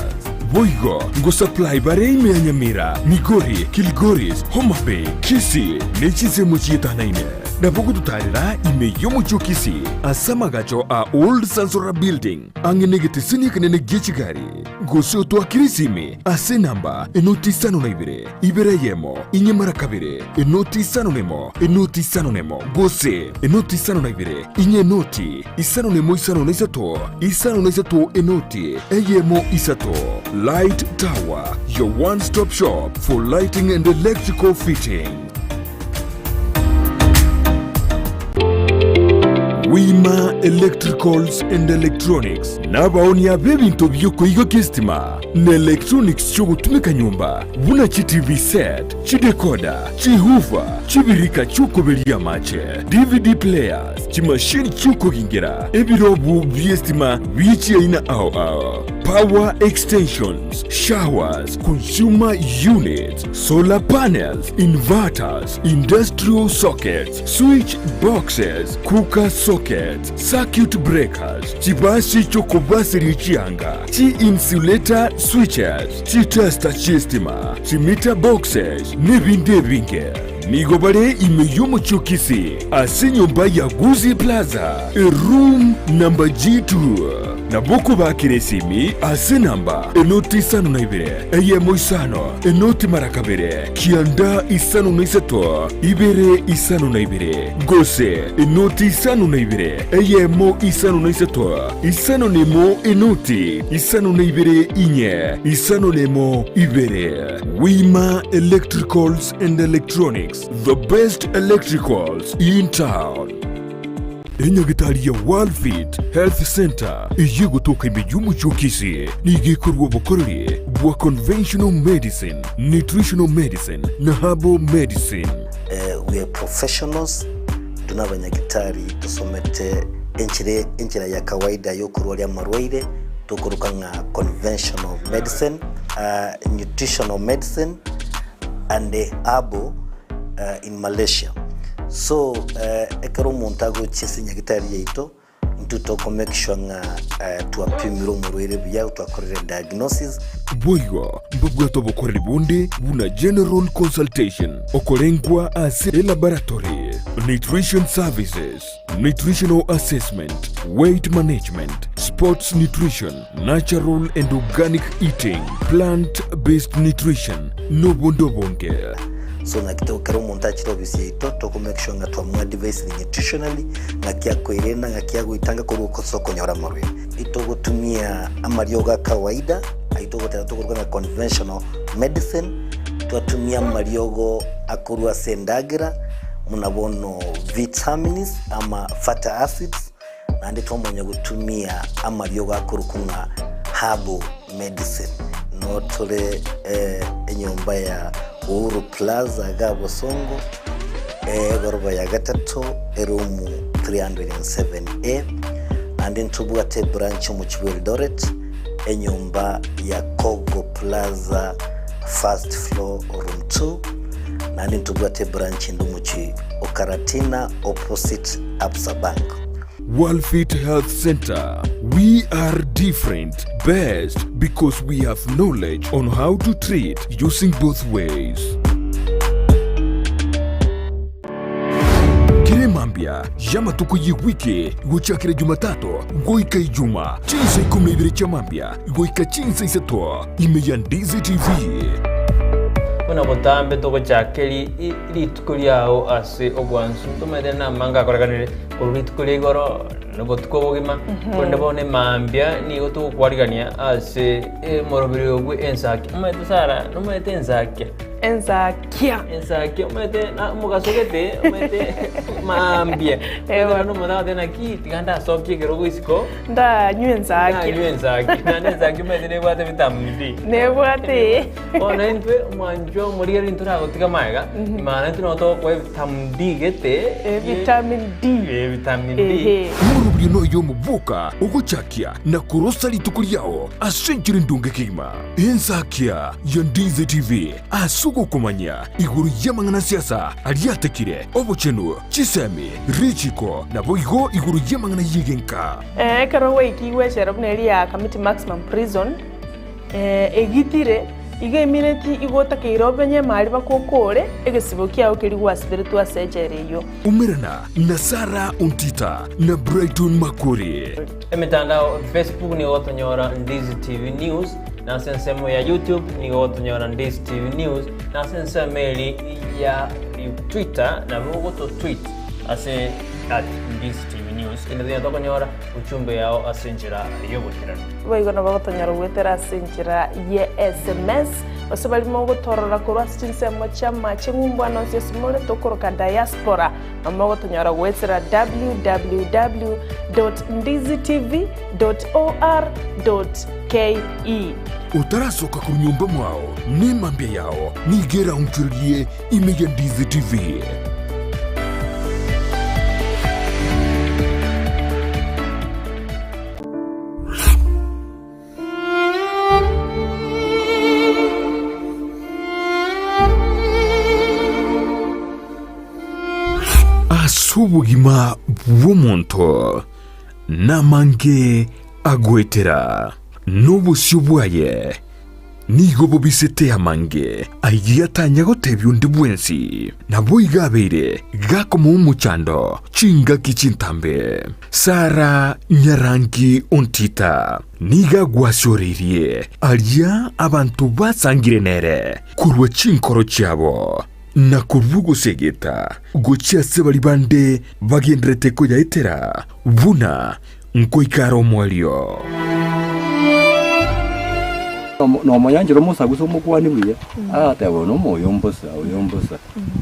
Boigo ngosupply bare ime ya Nyamira, Migori, Kilgoris, Homa Bay, Kisii ne chinsemo chietanaine. Nabo gototarera ime y'omochie o Kisii ase amagacho a Old Sansora Building ang'e negeteseni ekenene gie chigari. Gose otoakere esimi ase enamba enoti isano na ibere, ibere eyemo, inye mara kabere, enoti isano nemo, enoti isano nemo, gose enoti isano na ibere, inye enoti isano nemo isano na isato, isano na isato enoti eyemo isato. Light Tower, your one stop shop for lighting and electrical fitting. Wima Electricals and Electronics nabaonia b'ebinto bi'okoigokia esitima na electronics chi'ogotumeka nyomba buna chi TV set, chidecoder, chihoofer, chibirika chi'okoberia amache, DVD players, chimashini chi'okogingera, ebirobu bi'esitima bie chiaina ao ao, power extensions, showers, consumer units, solar panels, inverters, industrial sockets, switch boxes, cooker sockets, circuit breakers, chibasi chi'okobaseria chianga, chi-insulator switches, chitester chi'estima, chimeter boxes, nebinde ebinge. Nigo bare ime y'omochie o Kisii ase enyomba ya Gusii Plaza, eroom number G2. Nabo okobakera esimi ase enamba enoti isano na ibere, eyemo isano, enoti mara kabere, kianda isano na isato, ibere isano na ibere, gose enoti isano na ibere, eyemo isano na isato, isano na emo enoti isano na ibere inye, isano na emo ibere. Wima Electricals and Electronics, the best electricals in town. Enyagitari ya Worldfit Health Centre eyio egotoka ime y'omochie o Kisii nigo ekorua obokoreri bwa conventional medicine, nutritional medicine na herbal medicine. We are professionals, intwe nabanyagitari tosomete enchera enchera ya kawaida yokorwaria amarwaire tokoroka ng'a conventional medicine, nutritional medicine and herbal in Malaysia. So ekero omonto agochia ase nyagitari yaito, intwe toko make sure ng'a twapimire omorwaire buya, twakorire diagnosis. Boigo mbabwate obokoreri bonde buna general consultation, okorengwa ase elaboratory, nutrition services, nutritional assessment, weight management, sports nutrition, natural and organic eating, plant based nutrition, nobonde obonge. So naki to kera omonto achire ofisi yaito toko make sure ng'a twamoadvisire nutritionally ng'aki akoirenda ng'aki agoitanga korwa ase okonyora amarwaire. Itogotumia amariogo a kawaida ayio togoteba tokoruga ng'a conventional medicine, twatumia amariogo akorwa ase endagera buna bono vitamins ama fatty acids, Naende twamanya gotumia amariogo akorokwa ng'a herbal medicine. Noo tore enyomba ya Uhuru Plaza iga Bosongo, egoroba ya gatato, eroom 307A. Naende ntobwate ebranch omochie bwa Eldoret, enyomba ya Kogo Plaza first floor room 2. Naende ntobwate ebranch ende omochie o Karatina opposite Absa Bank. Worldfit Health Center, we are different, best because we have knowledge on how to treat using both ways. Kera emambia y'amatuko y'ewiki gochakera Jumatatu goika Ijuma chinsa ikomi na ibere chia mambia goika chinsa isato ime ya Ndizi TV. Buna botambe togochaka rituko riao ase obwansu, ntomaete namange akorekanire korwa rituko ria igoro na obotuko obogima, korende bono emambia nigo togokwarigania ase omoroberi bwe ensakia. Omanyete Sarah, nomanyete ensakia? Ensakia. Ensakia omanyete na omogaso gete, omanyete mambia. Omanyete omonto agoteba naki tiga ndasokie ekerogo isiko. Ndanywe ensakia. Ndanywe ensakia. Naende ensakia omanyete nebwate vitamin D. Nebwate. Bono intwe omwanchwa omorigereria ntoragotiga magega, maana intwe nabo togokoa evitamin D gete. Vitamin D. Eh, vitamin D. Ehe. Omorobio noyo omoboka ogochakia na korosa rituko riao ase enchera endonge kegima. Ensakia ya Ndizi TV ase. ogokomanyia igoro y'amang'ana siasa aria atekire, obochenu, chisemi, richiko, naboigo igoro y'amang'ana y'egenka. Ekero gwaikigwe echela buna eria ya Kamiti Maximum Prison, egitire, igo emineti igo otakeire omenye emari mpaka okore egesibo kiao keria gwasiberetwe ase echela eyio. Umerana na Sarah Ontita na Brighton Makori. Emetandao Facebook nigo gotonyora Ndizi TV News, na ase ensemo ya YouTube nigo gotonyora Ndizi TV News, na ase ensemo eri ya Twitter nabo ogoto tweet ase at Ndizi TV News. Kende tonya tokonyora uchumbe yao ase enchera y'oboikeranu. Boigo nabo gotonyora goetera ase enchera ye sms, gose baria mogotorora korwa ase chinsemo chi'amache ng'umbu ande onsi ase more tokoroka diaspora, nabo mogotonyora goetera www dot ndizitv dot or dot ke. Otarasoka korwa nyomba mwao, nemambia yao nigo eraonchorerie ime ya Ndizi TV. Ase obogima bw'omonto namange agoetera, na obosio bwaye nigo bobisete amange ayio atanya gotebia onde bwensi. Naboigo abeire gakomoa omochando chingaki chintambe. Sara nyarangi ontita nigo agwasioreirie aria abanto basangire nere korwa chinkoro chiabo, na korwa ogosegeta gochia ase baria bande bagendererete koyaetera buna nkoika are omoerio. Nomonyanchera omosagusa omokuani buya, agateba oyo nomoyo mbosa, oyo mbosa,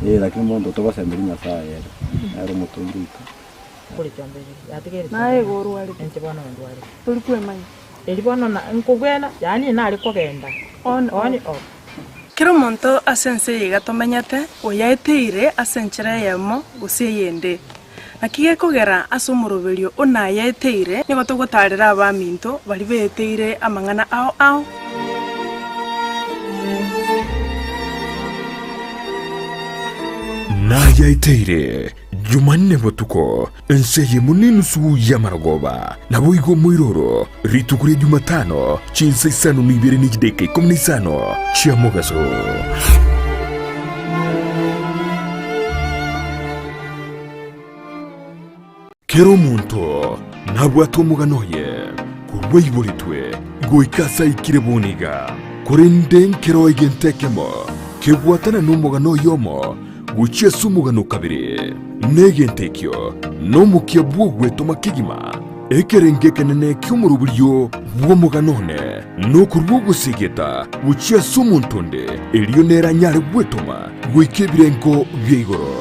eh lakini monto togosemeria Nyasaye ere, nere omotongi oito. Naye igo orwarete, tori kwemanya. Kera omonto ase ense eye iga tomenyete, oyaeteire ase enchera eyemo gose eyende. Naki gekogera ase omoroberio o nayaeteire, nigo togotaarera abaminto baria beeteire amang'ana ao ao. Nayaeteire Jumanne botuko, ense eyemo nenusu y'amarogoba, naboigo omoiroro, rituko ria Jumatano, chinsa isano na ibere ne chidakika ikomi na isano chia mogaso. Kera omonto nabwate omogano oye korwa aiboretwe goika ase aikire bono iga, korende nkero egento ekemo kebwatana nomogano oyomo gochia ase omogano o kabere, na egento ekio nomokia bw'ogwetoma kegima, ekerengo ekenene ki'omoroberio bw'omogano one, nokorua ogosegeta gochia ase omonto onde, erio nere anyare gwetoma goika ebirengo bia igoro.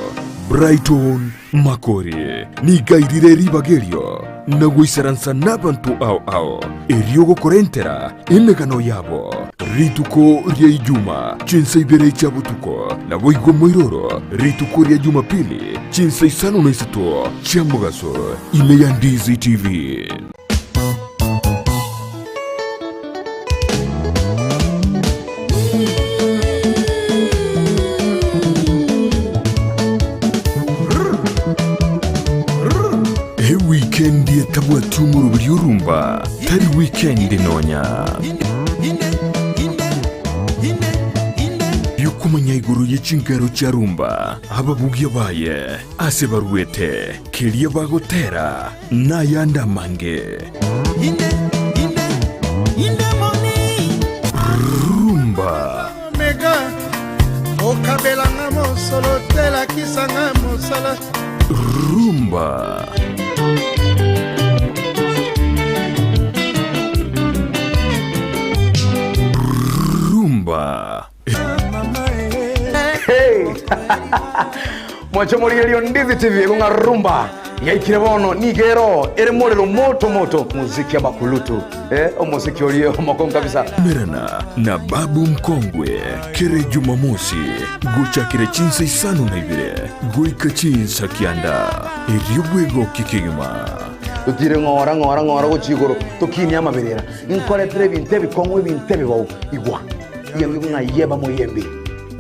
Brighton Makori nigo airire ribaga erio na goisaransa nabanto ao ao, erio gokorentera emegano yabo. Rituko ria Ijuma, chinsa ibere chia botuko, naboigo moiroro rituko ria Jumapili, chinsa isano na isato chia mogaso, ime ya Ndizi TV. Ewikendi etabwati omoroberi orumba tari wikendi nonya. Yokomanya igoro ye chingero chia rumba, ababugia baye, ase baruete, keria bagotera, Nayande amange. Rumba. Mega okabelanga mosolo te lakisanga mosala. Rumba. Rumba. Hey! Mwanche morigererio Ndizi TV ng'a rumba yaikire bono nigo ero ere morero moto moto muziki amakulutu eh, omosiki orie omokongu kabisa Merana na Babu Mkongwe kere Jumamosi gochakera chinsa isano na ibere goika chinsa kianda erio bwegoki kegima. Totire ng'ora ng'ora ng'ora gochia igoro tokinie amaberera nkoretere ebinto ebikong'u ebinto ebibao igwa Yembi ng'a yeba moyembi.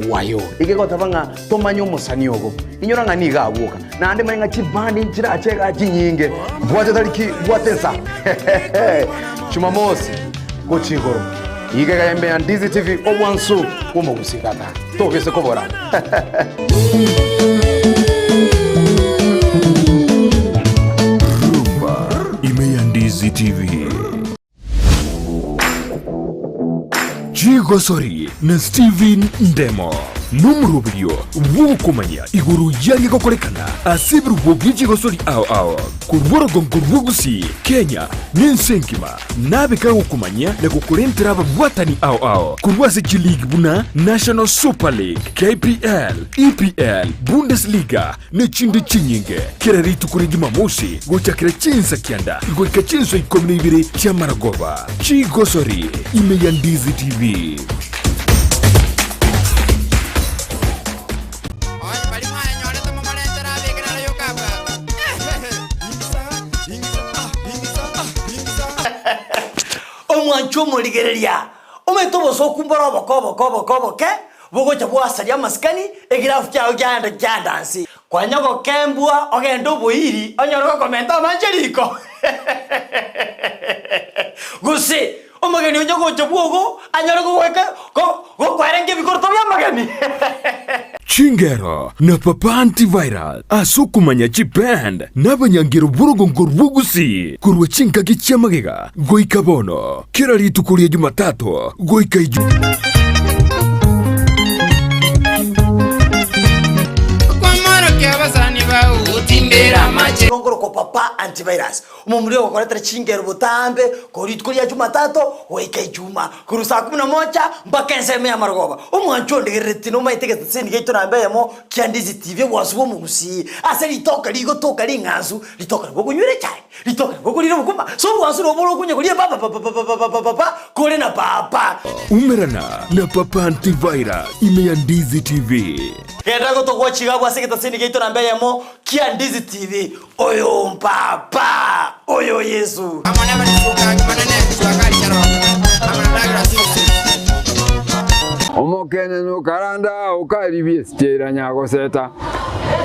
Wayo. Egegoteba ng'a tomanye omosani ogo. Inyora ng'a nigo agwoka. Naende manye ng'a chibandi nchirache igaa chinyinge. Bwate tariki, bwate ensa. Jumamosi, gochia igoro. Iga iga ime ya Ndizi TV, obwansu bw'omogusii tata. Tobise kobora. Rumba ime ya Ndizi TV. Chigosori na Steven Ndemo nomoroberio bw'ogokomanya igoro y'aria gokorekana ase ebirubo bie chigosori ao ao korwa orogongo rwa Gusii, Kenya na ense engima nabe kagokomanyia na gokorentera ababwatani ao ao korwa ase chileague buna National Super League, KPL, EPL, Bundesliga ne chinde chinyinge, kera rituko ria Jumamosi gochakera chinsa kianda goika chinsa ikomi na ibere chi'amaragoba. Chigosori ime ya Ndizi TV. Omwancho omorigereria, omanyete obosooku mbore oboke oboke oboke oboke, Bogocha bwasaria amasikani, egirafu kiao kiaenda kiadansi. Kwanya gokembwa ogende oboiri onyore gokomenta amanche riko. Gose omogeni onye gocha bwogo anyore gogoika gokwerengia ebikoroto bi'amageni. Chingero na Papa Antiviral ase okomanya chiband na abanyangero b'orogongo rw'Ogusii korwa chingaki chi'amagega goika bono, kera rituko ria Jumatato goika Ijumaa. Okwamorokia abasani bao gotindera amache. Nongorokwa Papa Antivirus, omomura ogokoretera chingero botambe korwa rituko ria Jumatato goika Ijumaa, korwa saa kumi na moja mpaka ensemo ya marogoba. Omwancho ondegereretie nomaete egeteseni giaito namba eyemo kia Ndizi TV obwansu bw'omogusii ase ritoka rigotoka ring'ansu, ritoka nabo okonywera echae. Ritoke gokorire obokima, ase obwansu nobwo ore okonya koria papapapapapapapa kore na papa. Umerana na Papa Antivirus ime ya Ndizi TV. Genda gotogwa chigabwa ase egetaseni giaito namba eyemo kia Ndizi TV. Oyo mpapa! Oyo Yesu! Omokenene okaranda okaribia esichera nyagoseta.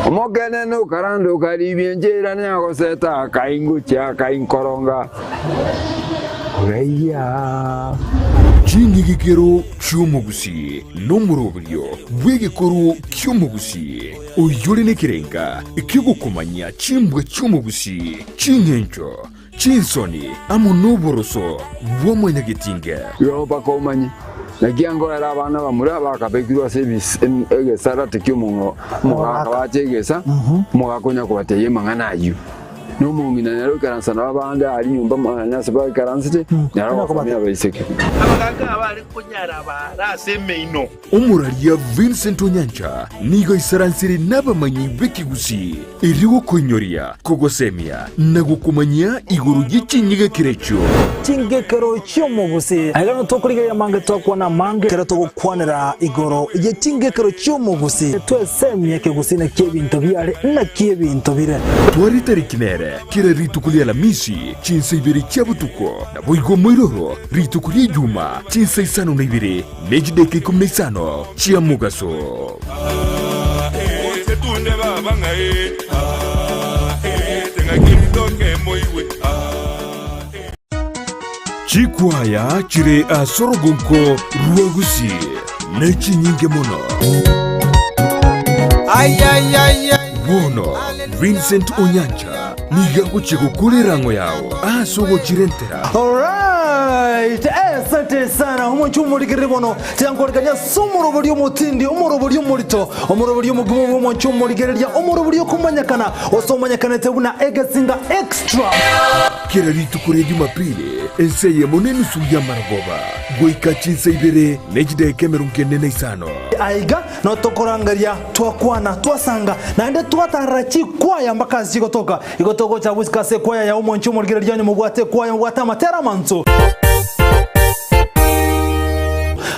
Omokenene okaranda okaribia enchera nyagoseta akaingochia akainkoronga oraiya. Ching'igikero chi'omogusii nomoroberio bw'egekoro ki'omogusii, oyore nekerenga ki'ogokomanyia chimbwa chi'omogusii, ching'encho, Chinsoni amo noboroso bwa mwanyagetinge. Igo mpaka omanye, naki angoera abana bamura bakabekirwe ase egesarate ki'omogaka bache egesa, omogaka onya kobatebia amang'ana ayio. Na omong'ina nere oikaransa nabo abande aria nyomba mwane ase baikaransete, nere ogosomia abaiseke. Abagaaka abare konyara baare ase emeino. Omoraria Vincent Onyancha nigo aisaransire nabamanyi b'ekegusii erio gokoinyoria, kogosemia na gokomanyia igoro ye chinyigekero echio. Chingekero chi'omogusii. Aiga nigo tokorigereria amange twakwana amange ekero togokwanera igoro ye chingekero chi'omogusii. Twesemie ekegusii naki ebinto biare naki ebinto bire. Tware tariki nere kera rituko ria Alamisi chinsa ibere chia botuko, naboigo moiroro rituko ria Ijuma chinsa isano na ibere Ne chidakika ikomi na isano chia mogaso. Chikwaya chire ase orogonko rwa Gusii ne chinyinge mono. Bono Vincent Onyancha nigo agochia gokora erang'o yao ase ogochirentera. Alright, asante sana omonche omorigereri bono tiankorekania ase omorobori omotindi omorobori omorito omorobori omogima bwa omonche omorigereria omorobori okomanyekana ose omanyekanete buna egesinga extra. Kera rituko ria Jumapili, ensa eyemo na enusu y'amarogoba, goika chinsa ibere ne chidaeka emerongo ene na isano. Aiga notokorangeria, twakwana, twasanga, naende twatarera chikwaya mpaka ase chigotoka. Igo togocha gosika ase ekwaya ya omonche omorigereria onye mobwate ekwaya mobwate amatera amansu.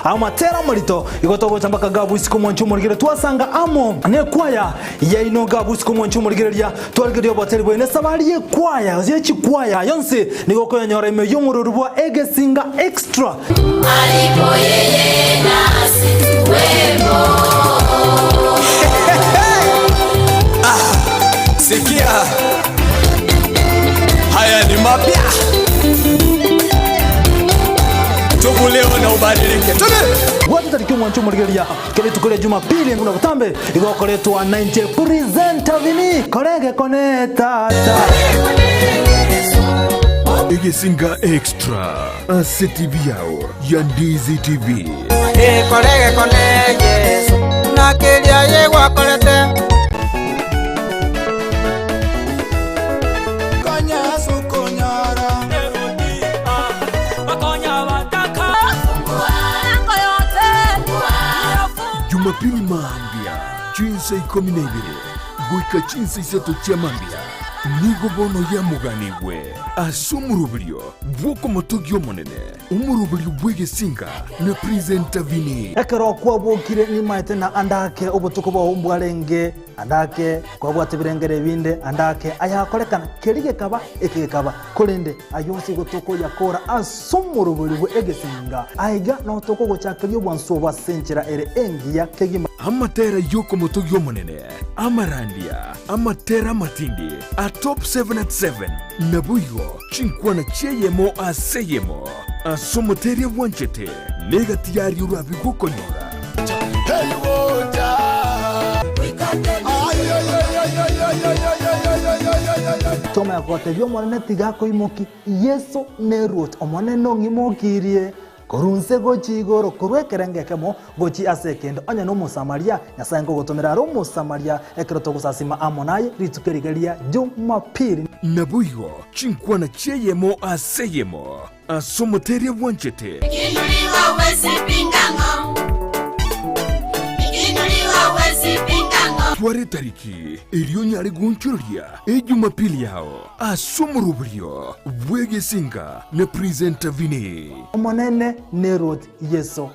Amatera amarito igo togocha mpaka gabu isiko mwanche omorigereria twasanga amo nekwaya yaino gabu isiko mwanche omorigereria twarigereria oboteri bwaino esabari yekwaya gose yechikwaya yonsi nigo okoyonyora ime y'omorori bwa Egesinga Extra. Alipo yeye nasi tuwemo. Sikia, haya ni mapya, tubu leo na ubadilike. Twende. Gwata tariki omwancho omorigereria kera rituko ria Jumapili buna botambe igo okoretwa nainche presenter Vinny korege kone tata. Egesinga Extra ase TV yao ya Ndizi TV. Ekorege kone Yesu na keria ye gwakorete. Jumapili mambia chinsa ikomi na ibere goika chinsa isato chia mambia nigo bono yamoganigwe ase omoroberio bw'okomotogia Omonene, omoroberio bw'egesinga na Presenter Vinny. Ekero kwabokire nimaete na andake obotuko bwao mbwarenge andake kwabwate ebirengero ebinde andake ayakorekana keria gekaba eke gekaba korende ayio onsi igo tokoyakora ase omorobori bwe egesinga aiga nao tokogochakeria obwansu obo ase enchera ere engiya kegima. Amatera y'okomotogia Omonene, amarandia, amatera amatindi a Top 7 at 7, naboigo chinkwana chi'eyemo ase eyemo ase omoteria bwanchete negati yaria orabe gokonyora. Tomanya gotebia Omonene tiga akoimokie, Yeso neruoti, Omonene ong'imokirie korwa inse gochia igoro, korwa ekerengo ekemo gochia ase ekende. Onye n'Omosamaria, Nyasae nkogotomera are Omosamaria ekero togosasima amo naye rituko eriga ria Jumapili. Naboigo chinkwana chi'eyemo ase eyemo ase omoteria bwanchete. Twara etariki eria onyare goonchoreria Ejumapili yao ase omoroberio bw'egesinga na Presenter Vinny. Omonene nerwoti Yeso.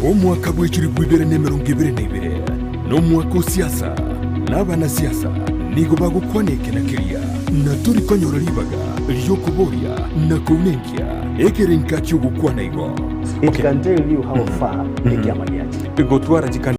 Omwaka bw'echilifu ibere na emerongo ebere na ibere nomwaka o siasa, na abanasiasa nigo bagokwana eke na keria, na tori konyora ribaga ri'okoboria na kounenkia ekerenka ki'ogokwana igo. It can tell you how far ekiama giachire. Gotwara chikani.